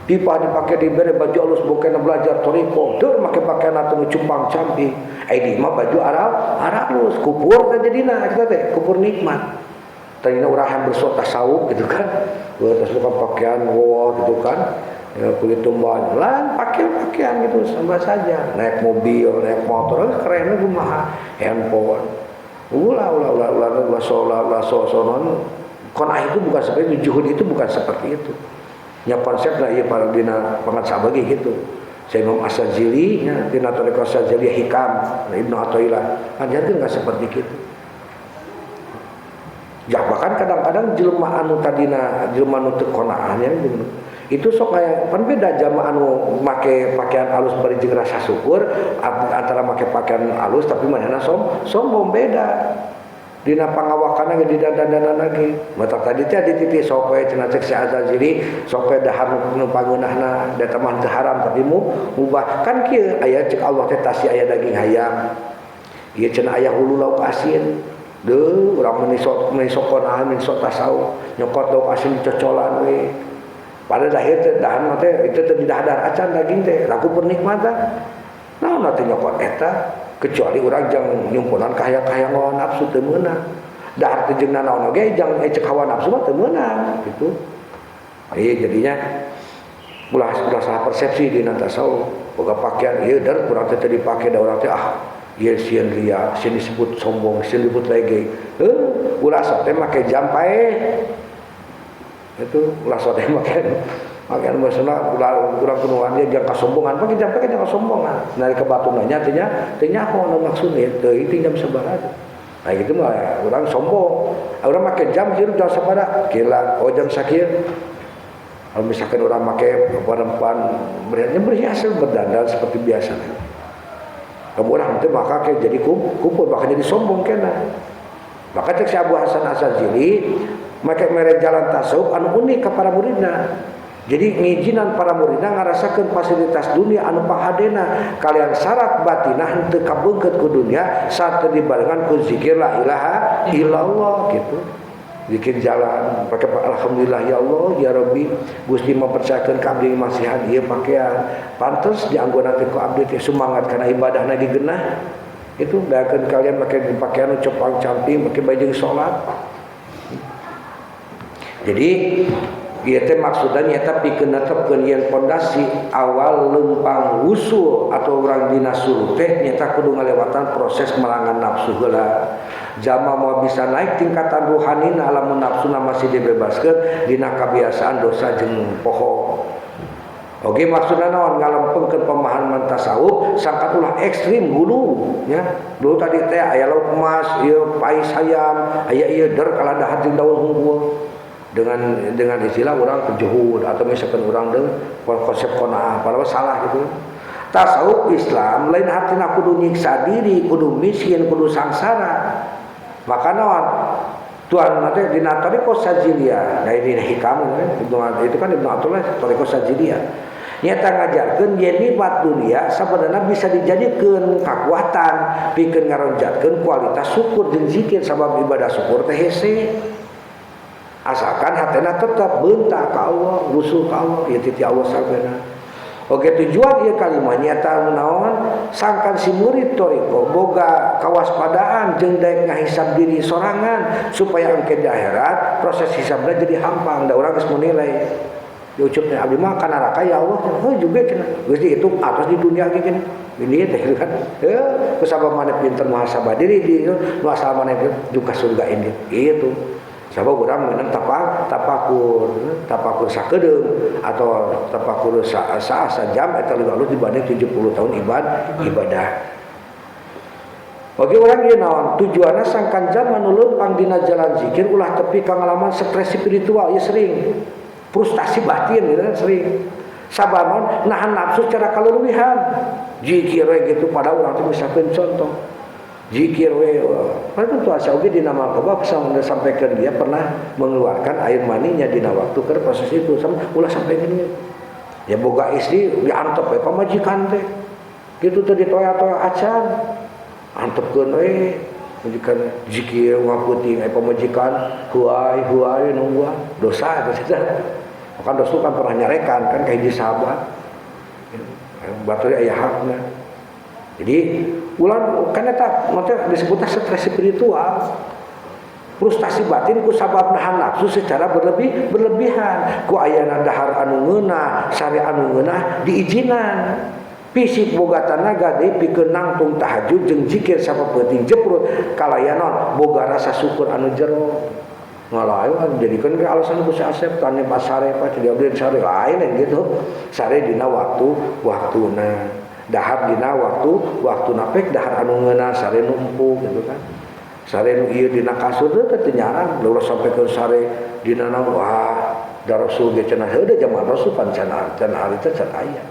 pipa dipake dibere baju alus bokena belajar thariqah deur make pakaian atuh cumpang camping di mah baju aralus kupur teh jadina kita teh kupur nikmat tadina urang yang bersok tasawuf gitu kan terus bukan pakaian wah gitu kan ya, kulit domba lah pakai pakaian gitu sama saja naik mobil naik motor keren kumaha handphone ulah ulah ulah ulah ulah ulah ulah sosonon qanaah itu bukan seperti itu juhud itu bukan seperti itu nya konsepna ieu para dina pangat sabagi gitu saya Imam As-Sazili nya dina thariqah Sazili Hikam Ibnu Athaillah ajarkeun enggak seperti gitu ya bahkan kadang-kadang jelema anu tadina jelema nu teu qanaah nya itu sok kayak pan beda jamaah anu make pakaian alus bari jeung rasa syukur antara make pakaian alus tapi manehna sombong beda dina pangawakanna ge didandanan ge mata tadi teh dititih sok we cenah cek si Azazili sok we dahar nu pangeunahna da mah teu haram tapi mubah kan kieu aya cek Allah teh tasi aya daging hayam ieu cenah aya hulu lauk asin deuh urang meni sok qanaah meni sok tasawuf nyokot lauk asin dicocolan we pada dahir teh dahar mah teh itu teh didahar acan daging teh laku pernikmatan naon teh nyokot eta kecuali urang jang nyumpunan kahayang-kahayang hawa nafsu teu meunang dahar teh jeung nanaon oge jang cek hawa nafsu mah teu meunang gitu ieu jadinya ulah salah persepsi dina tasawuf boga pakaian ieu dar kurang teh teu dipake da urang teh ah ieu sieun ria sieun disebut sombong sieun disebut lege ulah sok teh make jam pae itu ulah sok teh make Pakaian maksudna urang kunuan dia jangan kasombongan, pakai jam pakai jangan kasombongan. Dari ke batu nanya teh teh nyaho anu maksudna teu itu jam sabaraha. Nah gitu mah orang sombong. Orang make jam hirup jam sabaraha? Kila oh jam sakieu. Kalau misalkan orang make perempuan berhias berdandan seperti biasa. Kamu orang itu maka kayak jadi kumpul bahkan jadi sombong kena. Maka cek si Abu Hasan Asy-Syadzili make mere jalan tasawuf anu unik ka para muridna. Jadi ngijinan para muridna ngarasakeun fasilitas dunia anu pahadena kalian syarat batinah henteu kabeungkeut ku dunia saat teu dibarengan ku zikir la ilaha illallah gitu. Zikir jalan pakai alhamdulillah ya Allah ya Rabbi Gusti mempercayakeun ka abdi masihan ieu pakaian pantes dianggo nanti ku abdi teh semangat kana ibadah lagi genah itu dakeun kalian pakai pakaian copang camping pakai baju salat. Jadi ieu teh maksudna nyaeta pikeun netepkeun yen pondasi awal lempang wusul atau urang dina surut teh nyaeta kudu ngalewatan proses merangan nafsu heula. Jalma mau bisa naik tingkatan ruhanina lamun nafsuna masih dibebaskeun dina kabiasaan dosa jeung poho. Oke maksudna naon ngalempengkeun pemahaman tasawuf sangkat ulah ekstrim hulu nya. Dulu tadi teh aya lauk emas, ieu pais hayam, aya ieu der kaladahar jeung daun unggul. Dengan istilah orang kejuhud atau misalkan orang dengan konsep qanaah padahal salah gitu. Tasawuf Islam lain hartina kudu nyiksa diri, kudu miskin, kudu sangsara. Maka naon Tuhan nanti dina thariqah Syadziliyah. Nah ini hikam itu kan Ibnu Athaillah thariqah Syadziliyah. Nyata ngajarkeun yen nikmat dunia sabenerna bisa dijadikeun kakuatan pikeun ngaronjatkeun kualitas syukur jeung zikir sabab ibadah syukur teh hese. Asalkan hatena tetap bentak ka Allah, rusuh ka Allah, ieu titi Allah sabena. Oke tujuan ieu kalimah nyata naon sangkan si murid thariqah boga kawaspadaan jeung daek ngahisab diri sorangan supaya engke di akhirat proses hisabna jadi hampang da urang geus menilai. Diucupna abdi mah ka neraka ya Allah, heuh juga cenah. Geus dihitung atas di dunia ge cenah. Ini teh kan. Heuh kusabab maneh pinter muhasabah diri di nu asal maneh juga surga ini. Gitu. Sabab urang menang tapakur sakedeung atau tapakur sajam eta leuwih alus dibanding 70 tahun ibadah. Bagi orang ieu naon tujuanna sangkan jalma nu leumpang dina jalan zikir ulah tepi ka ngalaman stres spiritual ieu sering frustasi batin gitu kan sering. Sabab naon nahan nafsu secara kaleuwihan. Zikir we gitu pada urang teh misalkeun contoh zikir we kan tuh asa oge dina manqabah sampaikan dia pernah mengeluarkan air maninya dina waktu ke proses itu ulah sampai gini ya boga istri diantep we pamajikan teh kitu teh ditoya-toya acan antepkeun we majikan zikir ngaputing aya pamajikan huai huai nungguan dosa eta teh kan dosa kan pernah nyarekan kan ka hiji sahabat batur aya hakna. Jadi ulang kan eta maksudnya disebutnya stres spiritual frustasi batin ku sabab nahan nafsu secara berlebihan ku ayana dahar anu ngeunah sare anu ngeunah diizinan fisik boga tanaga deui pikeun nangtung tahajud jeung zikir sapeuting jeprut kalayan boga rasa syukur anu jero ngalayu kan jadikeun ke alasan ku si Asep tani pasare pa jadi abdi sare lain gitu sare dina waktu waktuna dahar dina waktu waktu napek dahar anu ngeunah sare nu empuk gitu kan sare nu ieu dina kasur teh teu nyarang leulah sampai ke sare dina naon wah da rasul ge cenah heueuh zaman rasul pan cenah harita can aya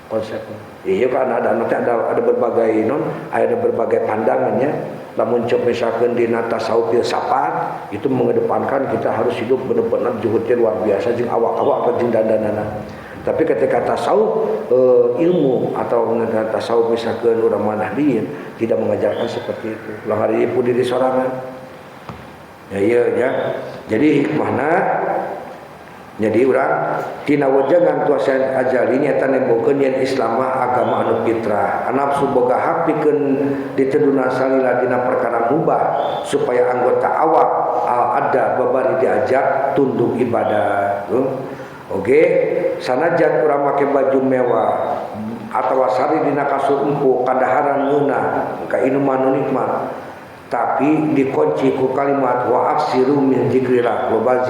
konsepna ieu kan ada nanti ada berbagai non ada berbagai pandangannya lamun cek misalkan dina tasawuf filsafat itu mengedepankan kita harus hidup benar-benar juhudnya luar biasa jeung awak-awak jeung dandanana. Tapi ketika tasawuf ilmu atau tasawuf misalkan urang manahdiin tidak mengajarkan seperti itu. Ulah ngaripu diri sorangan. Ya iya ya. Jadi hikmahna jadi urang tina wejangan tuasan ajali nyata nembokeun yen Islam mah agama anu fitrah. Nafsu boga hak pikeun diteduna salila dina perkara mubah supaya anggota awak al ada babari diajak tunduk ibadah. Oke, sanajan urang make baju mewah atawa sari dina kasur empuk kadaharan ngeunah ka inuman nu nikmat. Tapi dikunci ku kalimat wa aksiru min zikrillah, loba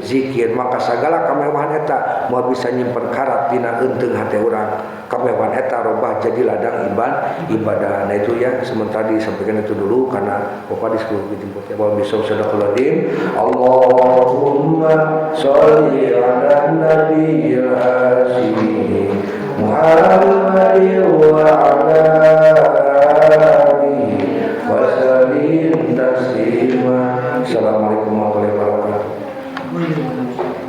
zikir, maka segala kemewahan eta moal bisa nyimpen karat dina eunteung hate urang. Kemewahan eta robah jadi ladang ibadah. Nah itu ya, sementara disampaikan itu dulu karena Bapak disuruh dijemput ya. Wa bisa sadaqallahu. Allahumma sholli ala nabiyil hasyimi Muhammadin wa ala alihi wa sallim taslima. Assalamualaikum warahmatullahi.